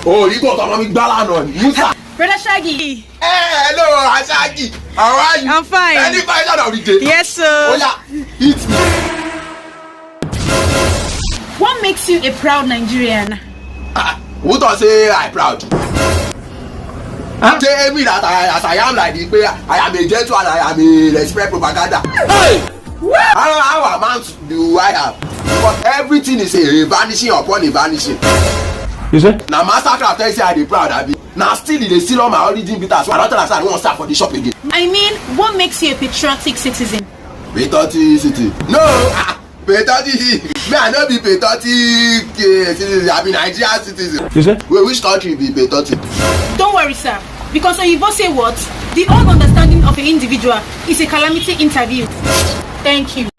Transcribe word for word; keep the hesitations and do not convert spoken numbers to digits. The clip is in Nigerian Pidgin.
Oh, you go to Mommy Gbala no. Musa. Brother Shaggy. Hey, hello, Ashagi. How are you? I'm fine. Any question of the day? Yes, sir. Oh yeah, hit me. What makes you a proud Nigerian? Ah, who to say I proud? Huh? Tell me that I, as I am like this, I am a gentle and I am a respect propaganda. Hey! How, how amount do I have? Because everything is a vanishing upon a vanishing. You say? Now Mastercraft tell say I dey proud, abi? Now still they still on my origin bitters. So I don't understand. I won't start for the shop again. I mean, what makes you a patriotic citizen? Patrioticity. No, ah, patriotic. Me, I no be patriotic. Eh, citizen. I be Nigerian citizen. You say? Wait, which country be patriotic? Don't worry, sir. Because Oyibo say what? The old understanding of an individual is a calamity interview. Thank you.